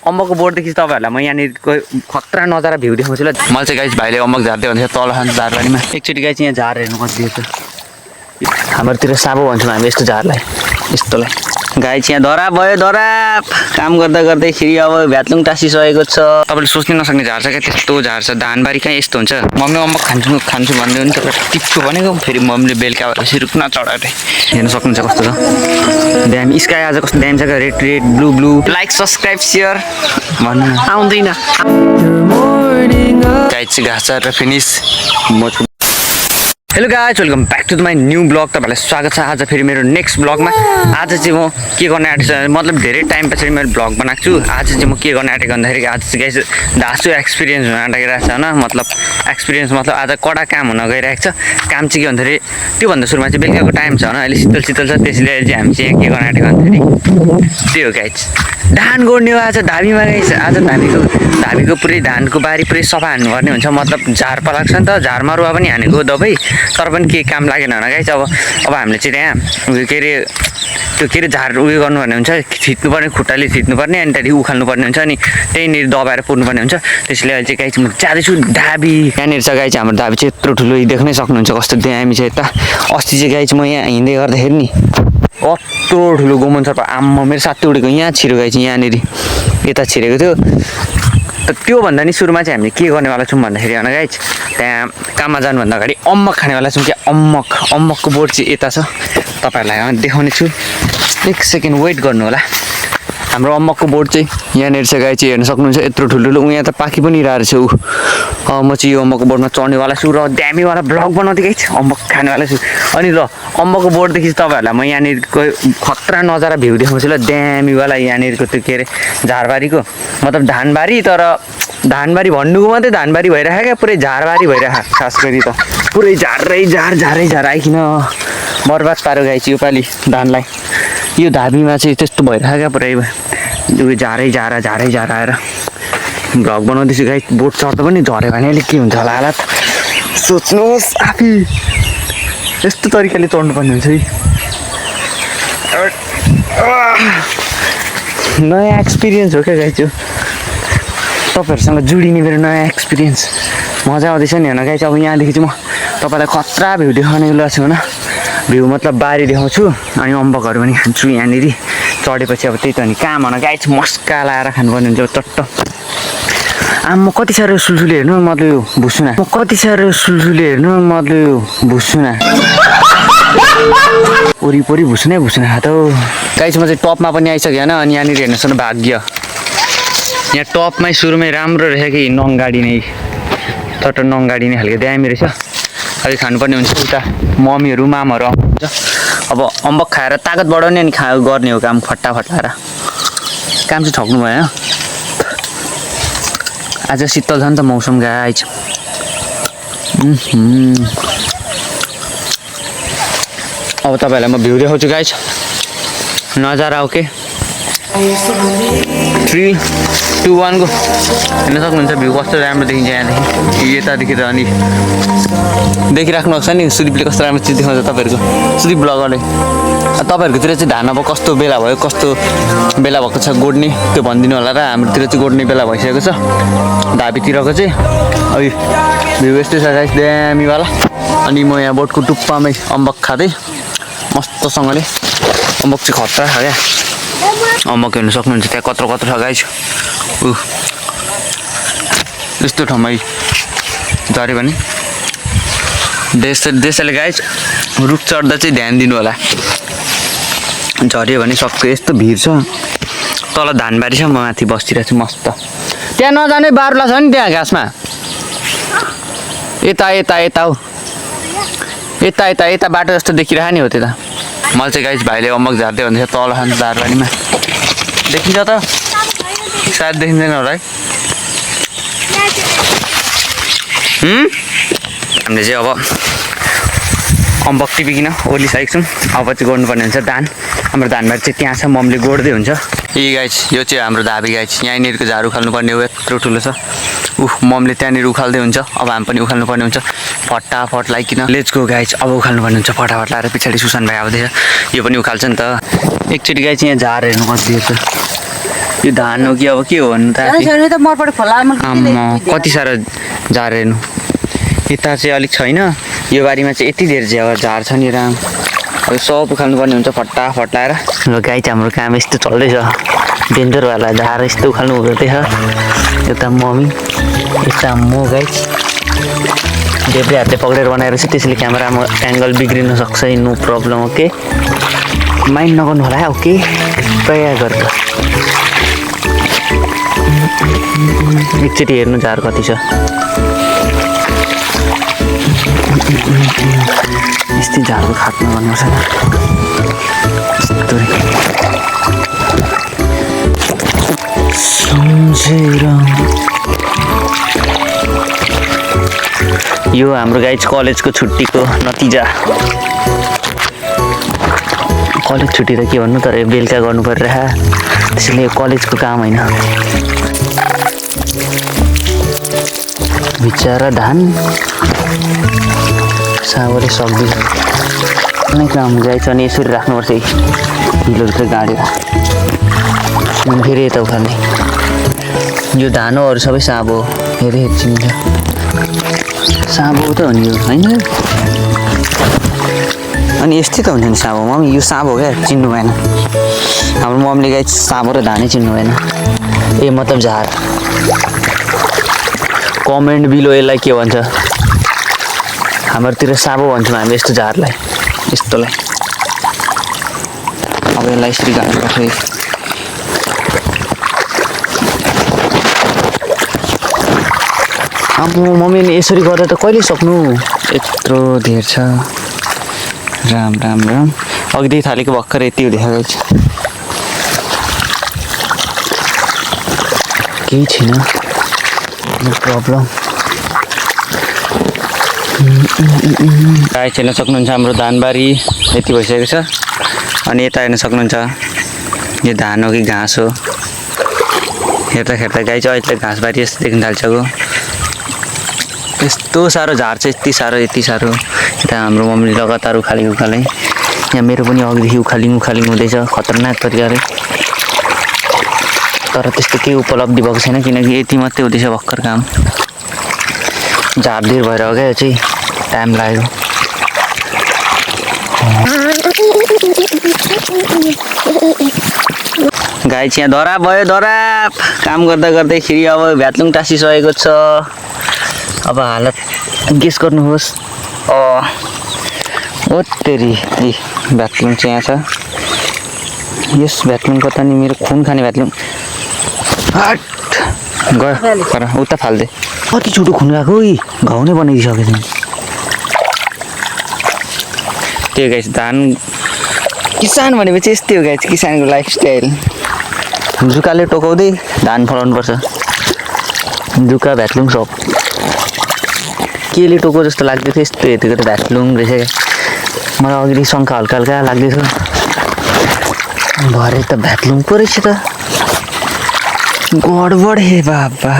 अम्बकको बोर्डदेखि तपाईँहरूलाई म यहाँनिरको खतरा नजारा भ्यू देखाउँछु ल। मैले चाहिँ गाइस भाइले अम्बक झार्दै भन्दैछ तल खान्छ झारबारीमा। एकचोटि गाइस यहाँ झार हेर्नु कति छ। हाम्रोतिर साबो भन्छौँ हामी यस्तो झारलाई, यस्तोलाई। गाइस यहाँ धराप भयो धराप। काम गर्दा गर्दैखेरि अब भ्यातलुङ टाँसिसकेको छ। तपाईँले सोच्नै नसक्ने झार छ क्या, त्यस्तो झार छ। धानबारी कहाँ यस्तो हुन्छ। मम्मी अम्बक खान्छु भन्दै हो नि तपाईँ टिप्छु भनेको, फेरि मम्मीले बेलुका भएर रुखमा चढाएर हेर्न सक्नुहुन्छ कस्तो छ दामी। स्काई आज कस्तो दामी छ क्या, red red blue blue. Like subscribe share भन्नु आउँदैन। गाइस घाँस र फिनिस म। Hello guys, welcome back to my new vlog. तपाईँलाई स्वागत छ आज फेरि मेरो नेक्स्ट ब्लगमा। आज चाहिँ म के गर्न आँटेको छ, मतलब धेरै टाइम पछाडि मैले ब्लग बनाएको छु। आज चाहिँ म के गर्न आँटेको भन्दाखेरि आज चाहिँ गाइस धासु एक्सपिरियन्स हुन आँटिरहेको छ होइन। मतलब एक्सपिरियन्स मतलब आज कडा काम हुन गइरहेको छ। काम चाहिँ के भन्दाखेरि त्योभन्दा सुरुमा चाहिँ बेलुकाको टाइम छ होइन, अहिले शीतल शीतल छ। त्यसैले चाहिँ हामी चाहिँ यहाँ के गर्न आँटेको भन्दाखेरि त्यो हो गाइस, धान गोड्ने हो आज धाबीमा गाइस। आज धाबीको पुरै धानको बारी पुरै सफा हान्नुपर्ने हुन्छ। मतलब झार पलाएको छ नि त, झारमा रुवा पनि हानेको दबाई, तर पनि केही काम लागेन होइन गाइस। अब हामीले चाहिँ त्यहाँ उयो के अरे झार उयो गर्नुपर्ने हुन्छ, थिच्नुपर्ने, खुट्टाले थिच्नुपर्ने, अनि त्यहाँदेखि उखाल्नुपर्ने हुन्छ, अनि त्यहीँनिर दबाएर पुर्नुपर्ने हुन्छ। त्यसैले अहिले चाहिँ गाइस म जाँदैछु धाबी। यहाँनिर छ गाइस हाम्रो धाबी चाहिँ यत्रो ठुलो, देख्नै सक्नुहुन्छ कस्तो दामी छ यता। अस्ति चाहिँ गाइस म यहाँ हिँड्दै गर्दाखेरि नि कत्रो ठुलो गोमन सर्प आम्मा मेरो साथी उडेको यहाँ छिरेको गाइस, यहाँनिर यता छिरेको थियो। त त्योभन्दा नि सुरुमा चाहिँ हामीले के गर्नेवाला छौँ भन्दाखेरि होइन गाइस, त्यहाँ काममा जानुभन्दा अगाडि अम्बक खानेवाला छौँ क्या। अम्बकको बोर्ड चाहिँ यता छ, तपाईँहरूलाई देखाउने छु। एक सेकेन्ड वेट गर्नु होला। हाम्रो अम्बकको बोर्ड चाहिँ यहाँनिर छ गाइस, हेर्न सक्नुहुन्छ यत्रो ठुल्ठुलो। ऊ यहाँ त पाकी पनि रहेछ ऊ। म चाहिँ यो अम्बकको बोर्डमा चढ्नेवाला छु र दामीवाला ब्लग बनाउँदै गाइस अम्बक खानेवाला छु। अनि ल अम्बकको बोर्डदेखि तपाईँहरूलाई म यहाँनिरको खतरा नजारा भ्यू देखाउँछु ल। दामीवाला यहाँनिरको त्यो के अरे झारबारीको, मतलब धानबारी, तर धानबारी भन्नुको मात्रै धानबारी भइरहेको क्या, पुरै झारबारी भइरहेको। खास गरी त पुरै झारै आइकिन बर्बाद पारो गाइस योपालि धानलाई। यो धाबीमा चाहिँ त्यस्तो भइरहेको क्या, पुरै उयो झारै आएर भ्लग बनाउँदैछु गाइस। बोट चढ्दा पनि झऱ्यो भने अहिले के हुन्छ होला हालत सोच्नुहोस् आफै। यस्तो तरिकाले चढ्नुपर्ने हुन्छ है। नयाँ एक्सपिरियन्स हो क्या गाइस यो, तपाईँहरूसँग जोडिने मेरो नयाँ एक्सपिरियन्स। मजा आउँदैछ नि होइन गाइस। अब यहाँदेखि चाहिँ म तपाईँलाई खतरा भ्यू देखाउने बेला छु होइन। भ्यू मतलब बारी देखाउँछु अनि अम्बकहरू पनि खान्छु यहाँनिर चढेपछि। अब त्यही त नि काम होइन गाइस, मस्का लाएर खानुपर्ने हुन्छ चट्ट। म कति साह्रो सुलसुले हेर्नु मतलब यो भुसुना, वरिपरि भुसुनै खा त गाइस। म चाहिँ टपमा पनि आइसकेँ होइन। अनि यहाँनिर हेर्नु सक्नु भाग्य, यहाँ टपमै सुरुमै राम्रो रहेछ कि नङगाडी नै, चट्ट नङगाडी नै खालको दामी रहेछ। अहिले खानुपर्ने हुन्छ उता मम्मीहरू मामहरू आउनुहुन्छ। अब अम्बक खाएर तागत बढाउने अनि गर्ने हो काम फट्टा फट्टाएर। काम चाहिँ ठक्नु भयो। आज शीतल छ नि त मौसम गाइस। अब तपाईँहरूलाई म भ्यू देखाउँछु गाइस, नजारा ओके। 3, 2, 1 गो। हेर्न सक्नुहुन्छ भ्यू कस्तो राम्रो देखिन्छ यहाँदेखि यतादेखि त। अनि देखिराख्नु भएको छ नि सुदीपले कस्तो राम्रो चिज देखाउँछ तपाईँहरूको, सुदीप ब्लगरले। तपाईँहरूकोतिर चाहिँ धान अब कस्तो बेला भयो, कस्तो बेला भएको छ गोड्ने त्यो भनिदिनु होला र। हाम्रोतिर चाहिँ गोड्ने बेला भइसकेको छ धाबीतिरको चाहिँ। अब भ्यू यस्तै छ गाइस दामीवाला। अनि म यहाँ बोटको टुप्पामै अम्बक खाँदै मस्तसँगले। अम्बक चाहिँ खतरा छ क्या। अम्बक हेर्नु सक्नुहुन्छ त्यहाँ कत्रो छ गाइस। यस्तो ठाउँमै झऱ्यो भने देशले गाइस रुख चढ्दा चाहिँ ध्यान दिनु होला। झऱ्यो भने सक्यो। यस्तो भिड छ तल धानबारी छ, म माथि बसिरहेको छु मस्त। त्यहाँ नजाने बारुला छ नि त्यहाँ घाँसमा, यता बाटो जस्तो देखिरह नि हो त्यता। मैले चाहिँ गाइस भाइले अम्बक झार्दै भन्दैछ तल खान्छ झारबारीमा। देखिन्छ त सायद देखिँदैन होला है। हामीले चाहिँ अब अम्बक टिपिकन ओर्लिसकेको छौँ। अब चाहिँ गोड्नुपर्ने हुन्छ धान। हाम्रो धानबारी चाहिँ त्यहाँ छ, मम्मीले गोड्दै हुन्छ। गाइस यो चाहिँ हाम्रो धाबी गाइस, यहीँनिरको झार उखाल्नुपर्ने हो, यत्रो ठुलो छ। मम्मीले त्यहाँनिर उखाल्दै हुन्छ। अब हामी पनि उखाल्नुपर्ने हुन्छ फटाफट लाइकिन। लेट्स गो गाइस, अब उखाल्नुपर्ने हुन्छ फटाफट लाएर। पछाडि सुसन भाइ आउँदैछ, यो पनि उखाल्छ नि त। एकचोटि गाइस यहाँ झार हेर्नु कति छ। यो धान हो कि अब के हो भन्नु त आम्मा कति साह्रो झार हेर्नु यता चाहिँ अलिक छैन यो बारीमा चाहिँ यति धेरै झार छ नि राम अब सब उखाल्नुपर्ने हुन्छ फटाफट लाएर ल गाई चाहिँ हाम्रो काम यस्तो चल्दैछ डेन्जरवाला झार यस्तो उखाल्नु हुँदैछ यता मम्मी यता म गाई देब्रे हातले पक्रेर बनाएर चाहिँ त्यसैले क्यामेरामा एङ्गल बिग्रिन सक्छ नो प्रब्लम ओके माइन्ड नगर्नु होला ओके तयार गर्छ एकचोटि हेर्नु झार कति छ यस्तै झारको खाट्नु भन्नुपर्छ यो हाम्रो गाइज कलेजको छुट्टीको नतिजा कलेज छुट्टी त के भन्नु तर बेलुका गर्नु परिरहेको त्यसैले यो कलेजको काम होइन बिचरा धान सावरे सक्दिन्छ कुनै काम गाइज अनि यसरी राख्नुपर्छ हिलोभित्र गाडेर फेरि यता उखाल्ने यो धान होहरू सबै साँबो हेरे चिन्छ साँबो त हो नि यो होइन अनि यस्तै त हुन्छ नि साँबो मम्मी यो साँबो हो क्या चिन्नु भएन हाम्रो मम्मीले गाई साँबो र धानै चिन्नु भएन ए मतलब झार कमेन्ट बिलो यसलाई के भन्छ हाम्रोतिर साँबो भन्छौँ हामी यस्तो झारलाई यस्तोलाई अब यसलाई यसरी गाड्नुपर्छ अब मम्मीले यसरी गर्दा त कहिले सक्नु यत्रो धेर छ राम राम राम अघिदेखि थालेको भर्खर यति देखाएको छ केही छैन नो प्रब्लम गाई हेर्न सक्नुहुन्छ हाम्रो धानबारी यति भइसकेको छ अनि यता हेर्न सक्नुहुन्छ यो धान हो कि घाँस हो हेर्दा गाई चाहिँ अहिले घाँसबारी यस्तो देख्न थाल्छको यस्तो साह्रो झार छ यति साह्रो यता हाम्रो मम्मीले लगातार उखालेको यहाँ मेरो पनि अघिदेखि उखालिङ हुँदैछ खतरनाक तरिकाले तर त्यस्तो केही उपलब्धि भएको छैन किनकि यति मात्रै हुँदैछ भर्खर काम झार धेर भएर हो क्या चाहिँ टाइम लाग्यो गाई चाहिँ यहाँ धराप भयो धराप काम गर्दाखेरि अब भ्यात्लुङ टाँसिसकेको छ अब हालत गेस गर्नुहोस् ओ तेरी भ्यात्लुङ चाहिँ यहाँ छ यस भ्यात्लुङको त नि मेरो खुन खाने भ्यात्लुङ गयो उता फाल्दै कति छोटो खुन गएको घाउ नै बनाइदिइसकेको छ त्यो गाइस धान किसान भनेपछि यस्तै हो गाइस किसानको लाइफस्टाइल जुकाले टोकाउँदै धान फलाउनुपर्छ जुका भ्यात्लुङ सब केले टोको जस्तो लाग्दै थियो यस्तो हेरेको त भ्यात्लुङ रहेछ क्या मलाई अघिदेखि शङ्का हल्का लाग्दैछ भरे त भ्यात्लुङ पो रहेछ त गडबड हे बाबा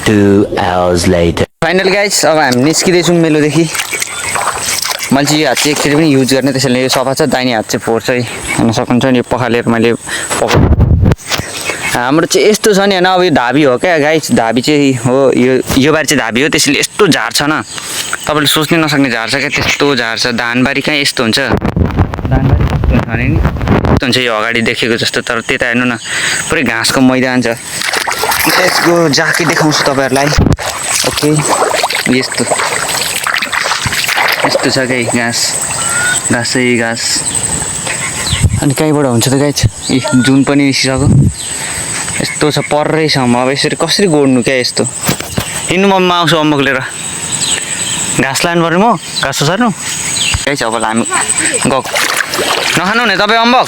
2 hours later फाइनल गाइस अब हामी निस्किँदैछौँ मेलोदेखि मैले चाहिँ यो हात चाहिँ एकचोटि पनि युज गर्ने त्यसैले यो सफा छ दाहिने हात चाहिँ फोहोर चाहिँ हेर्न सक्नुहुन्छ नि यो पखालेर मैले हाम्रो चाहिँ यस्तो छ नि होइन अब यो धाबी हो क्या गाइस धाबी चाहिँ हो यो बारी चाहिँ धाबी हो त्यसैले यस्तो झार छ न तपाईँले सोच्नै नसक्ने झार छ क्या त्यस्तो झार छ धानबारी कहाँ यस्तो हुन्छ धानबारी कस्तो हुन्छ भने नि यस्तो हुन्छ यो अगाडि देखेको जस्तो तर त्यता हेर्नु न पुरै घाँसको मैदान छ यसको जाकी देखाउँछु तपाईँहरूलाई ओके यस्तो छ गाई घाँसै घाँस अनि कहीँबाट हुन्छ त गाई ए जुन पनि निस्किसक्यो यस्तो छ पर्रैसम्म अब यसरी कसरी गोड्नु क्या यस्तो हिँड्नु म आउँछु अम्बक लिएर घाँस लानु पर्ने म घाँस सर्नु त्यही छ अब हामी गएको नखानु नि तपाईँ अम्बक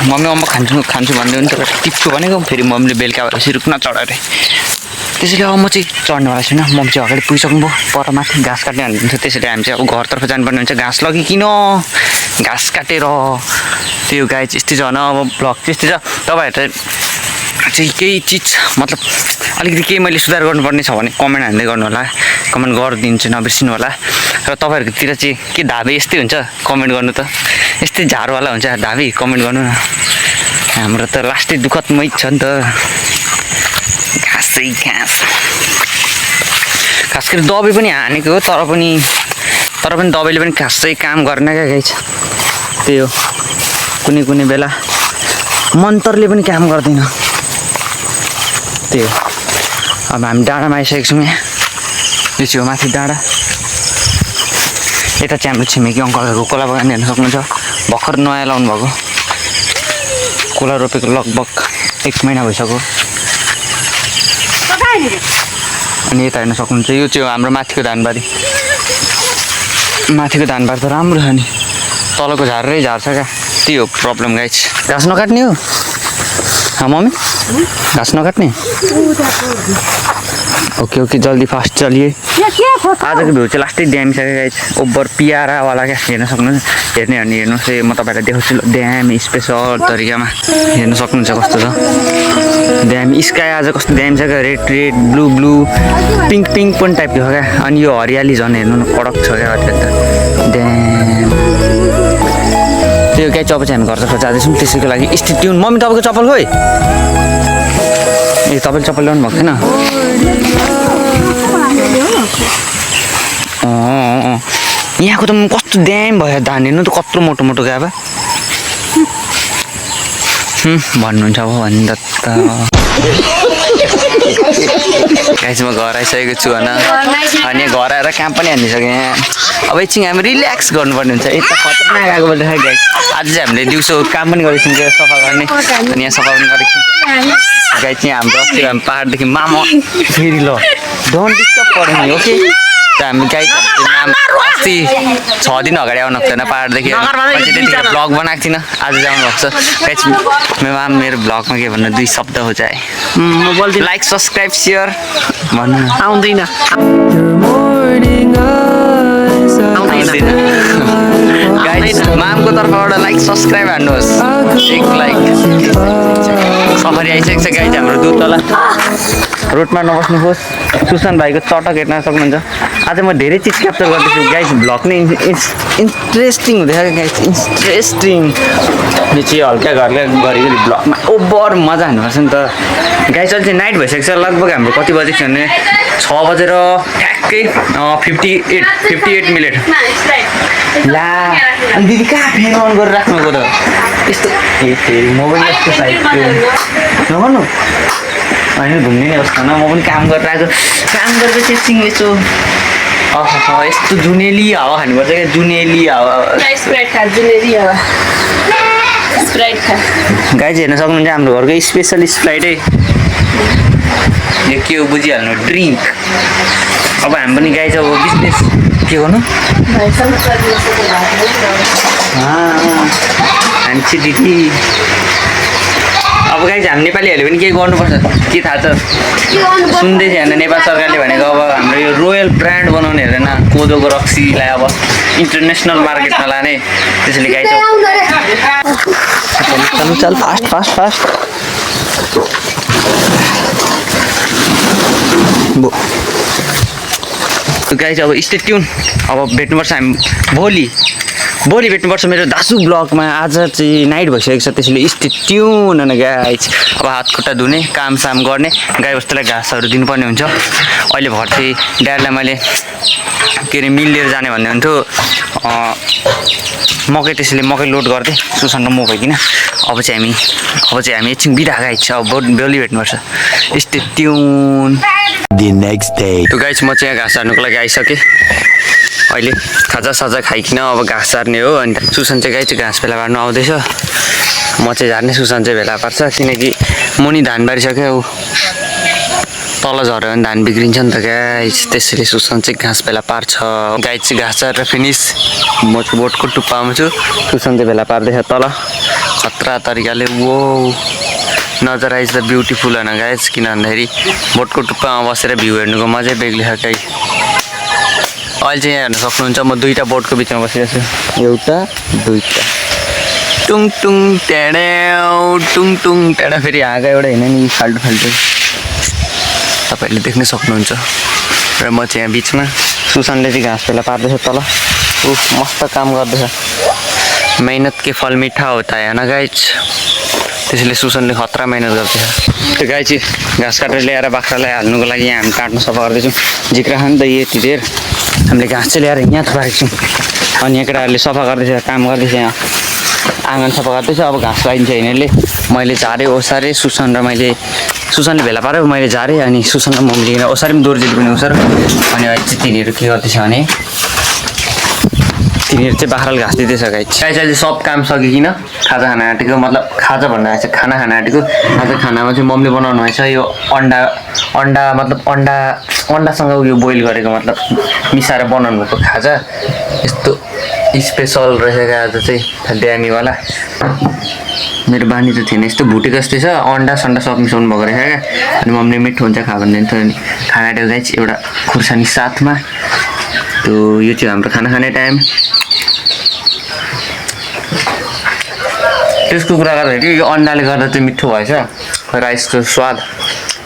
मम्मी अम्बक खान्छु भन्दै हो नि तर टिप्छु भनेको फेरि मम्मीले बेलुका भएर सिरुक्न चढाएर त्यसैले अब म चाहिँ चढ्नेवाला छुइनँ मम्मी चाहिँ अगाडि पुगिसक्नु भयो पर माथि घाँस काट्ने भन्नुहुन्छ त्यसैले हामी चाहिँ अब घरतर्फ जानुपर्ने हुन्छ घाँस लगिकन घाँस काटेर त्यो गाई चाहिँ यस्तै छ न अब ब्लग चाहिँ यस्तै छ तपाईँहरू चाहिँ केही चिज मतलब अलिकति केही मैले सुधार गर्नुपर्ने छ भने कमेन्ट हान्दै गर्नु होला कमेन्ट गरिदिन्छु नबिर्सिनु होला र तपाईँहरूकोतिर चाहिँ के धाबे यस्तै हुन्छ कमेन्ट गर्नु त यस्तै झारवाला हुन्छ धाबी कमेन्ट गर्नु न हाम्रो त लास्टै दुःखदमै छ नि त घाँसै घाँस खास गरी दबाई पनि हानेको हो तर पनि दबाईले पनि खासै काम गर्न क्या गाई छ त्यही हो कुनै बेला मन्तरले पनि काम गर्दैन त्यही हो अब हामी डाँडामा आइसकेको छौँ यहाँ यो चाहिँ हो माथि डाँडा यता चाहिँ हाम्रो छिमेकी अङ्कलहरूको कोला बगान हेर्न सक्नुहुन्छ भर्खर नयाँ लाउनु भएको कोला रोपेको लगभग 1 महिना भइसक्यो अनि यता हेर्न सक्नुहुन्छ यो चाहिँ हाम्रो माथिको धानबारी त राम्रो छ नि तलको झारै झार्छ क्या त्यही हो प्रब्लम गाइस घाँस नकाट्ने हो मम्मी घाँस नकाट्ने ओके जल्दी फास्ट चलिए आजको भ्यू चाहिँ लास्टै ड्याम छ क्या गाइस ओभर पियारावाला क्या हेर्न सक्नुहुन्छ हेर्ने हो भने हेर्नुहोस् म तपाईँलाई देखाउँछु ड्याम स्पेसल तरिकामा हेर्न सक्नुहुन्छ कस्तो छ ड्याम स्काई आज कस्तो ड्याम छ क्या रेड ब्लू पिङ्क पनि टाइपको छ क्या अनि यो हरियाली झन् हेर्नु न कडक छ क्या ड्याम त्यो गाई अब चाहिँ हामी घरतर्फ जाँदैछौँ त्यसैको लागि स्टे ट्युन मम्मी तपाईँको चप्पल खोइ ए तपाईँले चप्पल ल्याउनु भएको थिएन यहाँको त कस्तो ड्याम भयो धान हेर्नु त कत्रो मोटो गयो अब भन्नुहुन्छ अब भन्दा त गाइस म घर आइसकेको छु होइन अनि घर आएर काम पनि हानिसकेँ यहाँ अब एकछिन हामी रिल्याक्स गर्नुपर्ने हुन्छ यता खतरनाक आएको बोल्दै गाइस आज चाहिँ हामीले दिउँसो काम पनि गरेको छौँ सफा गर्ने अनि यहाँ सफा पनि गरेको छौँ गाइस चाहिँ हाम्रो अस्ति हामी पाहाडदेखि मामा फेरि ल डोन्ट डिस्टर्ब गरौँ नि ओके हामी गाइस नाम अस्ति 6 दिन अगाडि आउनु भएको थिएन पाहाडदेखि मान्छे त्यतिखेर ब्लग बनाएको थिइनँ आज जाउनु भएको छ गाइस मेरो ब्लगमा के भन्नु 2 शब्द हो चाहिँ लाइक सब्सक्राइब सेयर भन्नु आउँदैन गाइस मामको तर्फबाट लाइक सब्सक्राइब हान्नुहोस् एक लाइक सफरी आइसकेको छ गाइस हाम्रो दुध तल रोडमा नबस्नुहोस् सुशान्त भाइको चटक हेर्न सक्नुहुन्छ आज म धेरै चिज क्याप्चर गर्दैछु गाइस भ्लग नै इन्ट्रेस्टिङ हुँदैछ क्या गाइस इन्ट्रेस्टिङ यो चाहिँ हल्का घरका घरिघरि भ्लगमा ओभर मजा हान्नुपर्छ नि त गाइस अहिले चाहिँ नाइट भइसकेको छ लगभग हाम्रो कति बजेको छ भने 6 बजेर ठ्याक्कै 58 मिनट ला अनि दिदी कहाँ फ्यान अन गरेर राख्नुको त यस्तो फेरि म पनि यस्तो साइडको नगर्नु होइन घुम्ने नै अवस्था न म पनि काम गरेर आएको काम गरेपछि एकछिन यसो यस्तो जुनेली हावा खानुपर्छ क्या जुनेली हावा गाई चाहिँ हेर्न सक्नुहुन्छ हाम्रो घरको स्पेसल स्प्राइटै यो के हो बुझिहाल्नु ड्रिङ्क अब हामी पनि गाई चाहिँ अब बिजनेस के गर्नु हान्छे दिदी अब गाई चाहिँ हामी नेपालीहरूले पनि केही गर्नुपर्छ के थाहा छ सुन्दै थियो होइन नेपाल सरकारले भनेको अब हाम्रो यो रोयल ब्रान्ड बनाउने हेरेन कोदोको रक्सीलाई अब इन्टरनेसनल मार्केटमा लाने त्यसैले गाई चाहिँ चल फास्ट गाई चाहिँ अब स्टे ट्युन अब भेट्नुपर्छ हामी भोलि भेट्नुपर्छ मेरो दासु ब्लगमा आज चाहिँ नाइट भइसकेको छ त्यसैले स्टे ट्युन होइन गाई अब हात खुट्टा धुने कामसाम गर्ने गाईबस्तुलाई घाँसहरू दिनुपर्ने हुन्छ अहिले भर चाहिँ ड्याडलाई मैले के अरे मिल लिएर जाने भन्ने हुन्थ्यो मकै त्यसैले मकै लोड गर्दै सुशान्त म भइकन अब चाहिँ हामी एकछिन बिदा गाई छ अब भोलि भेट्नुपर्छ stay tune The next day. त्यो गाइस म चाहिँ घाँस हार्नुको लागि आइसकेँ अहिले खाजा खाइकन अब घाँस हार्ने हो अनि सुशान्त चाहिँ गाई चाहिँ घाँस भेला पार्नु आउँदैछ म चाहिँ झार्ने सुशान्त चाहिँ भेला पार्छ किनकि मुनि धान बारिसक्यो तल झऱ्यो भने धान बिग्रिन्छ नि त गाइस त्यसैले सुशान्त चाहिँ घाँस भेला पार्छ गाई चाहिँ घाँस हारेर फिनिस म चाहिँ बोटको टुप्पामा छु सुशान्त चाहिँ भेला पार्दैछ तल खतरा तरिकाले वो नजर आइज द ब्युटिफुल होइन गाइस किन भन्दाखेरि बोटको टुप्पामा बसेर भ्यू हेर्नुको मजै बेग्लै छ गाई अहिले चाहिँ यहाँ हेर्न सक्नुहुन्छ म 2टा बोटको बिचमा बसिरहेको छु एउटा 2टा टुङ ट्याडा फेरि हाँगा एउटा होइन नि फाल्टु तपाईँहरूले देख्न सक्नुहुन्छ र म चाहिँ यहाँ बिचमा सुशान्तले चाहिँ घाँस भेला पार्दैछ तल मस्त काम गर्दैछ मेहनत के फल मिठा होता है ना गाइस त्यसैले सुसनले खतरा मेहनत गर्दैछ त्यो गाई चाहिँ घाँस काटेर ल्याएर बाख्रालाई हाल्नुको लागि यहाँ हामी काट्नु सफा गर्दैछौँ जिक्रा खानु त यति धेर हामीले घाँस चाहिँ ल्याएर यहाँ थुपारेको छौँ अनि यहाँ केटाहरूले सफा गर्दैछ काम गर्दैछ यहाँ आँगन सफा गर्दैछ अब घाँस लगाइदिन्छ यिनीहरूले मैले झारेँ ओसारेँ सुसन र मैले सुसनले भेला पाऱ्यो मैले झारेँ अनि सुसन र मम्मीले ओसारे पनि दोर्जेले पनि ओसार अनि अहिले चाहिँ तिनीहरू के गर्दैछ भने तिनीहरू चाहिँ बाख्राले घाँस दिँदैछ गाई चाहिँ सब काम सकिकन खाजा खाना आँटेको मतलब खाजा भन्दा चाहिँ खाना खाना आँटेको आज खानामा चाहिँ मम्मीले बनाउनु भएछ यो अन्डासँग उयो बोइल गरेको मतलब मिसाएर बनाउनु भएको खाजा यस्तो स्पेसल रहेछ आज चाहिँ ड्यामीवाला मेरो बानी त थिएन यस्तो भुटेको जस्तै छ अन्डा सन्डा सब मिसाउनु भएको रहेछ क्या अनि मम्मीले मिठो हुन्छ खा भन्दै थियो अनि खाना आँटेको गाई चाहिँ एउटा खुर्सानी साथमा त्यो यो चाहिँ हाम्रो खाना खाने टाइम त्यसको कुरा गर्दाखेरि यो अन्डाले गर्दा चाहिँ मिठो भएछ राइसको स्वाद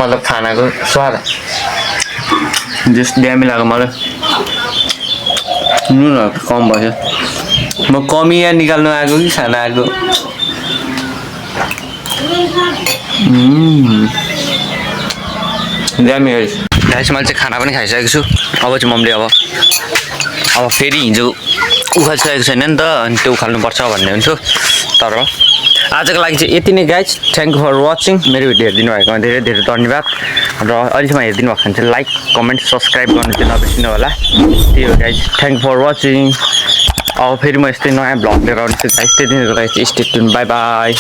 मतलब खानाको स्वाद जस्तो ड्यामी लाग्यो मलाई नुनहरू कम भएछ म कमी यहाँ निकाल्नु आएको कि खाना आएको ड्यामी राइस मैले चाहिँ खाना पनि खाइसकेको छु अब चाहिँ मम्मीले अब फेरि हिजो उखालिसकेको छैन नि त अनि त्यो उखाल्नुपर्छ भन्ने हुन्थ्यो तर आजको लागि चाहिँ यति नै guys thank you for watching मेरो भिडियो हेरिदिनु भएकोमा धेरै धेरै धन्यवाद र अहिलेसम्म हेरिदिनु भएको भने चाहिँ लाइक कमेन्ट सब्सक्राइब गर्नु चाहिँ नबिर्सिनु होला त्यही हो guys thank you for watching अब फेरि म यस्तै नयाँ भ्लग लिएर आउँछु गाइज त्यति दिनको लागि चाहिँ स्टे ट्युन बाई बाई